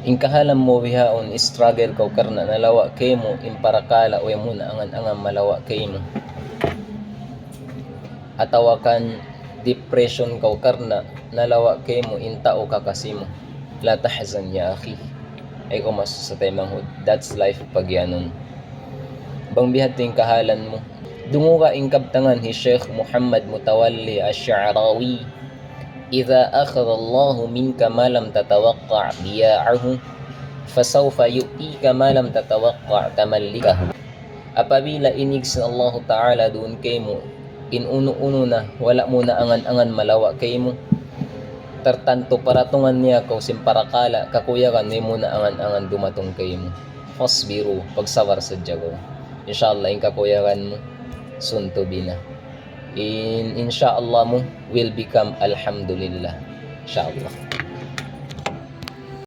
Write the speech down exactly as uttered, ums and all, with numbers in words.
In kahalan mu bihaun struggle kaw karna' nalawa' kaymu in parakala' way mu na angan-angan malawa' kaymu. Atawa kan depression kaw karna' nalawa' kaymu in tau kakasi mu. La tahzan ya akhi. Ayaw kaw masusa taymanghud. That's life pagiyanun. Bang biya' ha yan in kahalan mu. Dunguga in kabtangan hi Sheikh Muhammad Mutawalli Ash-Sha'rawi. إذا أخذ الله منك ما لم تتوقع ضياعه فسوف يؤتيك ما لم تتوقع تملكه. Apabila inīg sin Allahu Ta'ala duun kaymu in unu-unu na wala' mu na angan-angan malawa' kaymu, tartantu paratungan niya kaw sin parakala' kakuyagan way mu na angan-angan dumatung kaymu. فاصبروا, pagsabar sadja kaw. Insha Allah, in kakuyagan mu, suntubi na. In, insha Allah mu will become alhamdulillah. Insha Allah.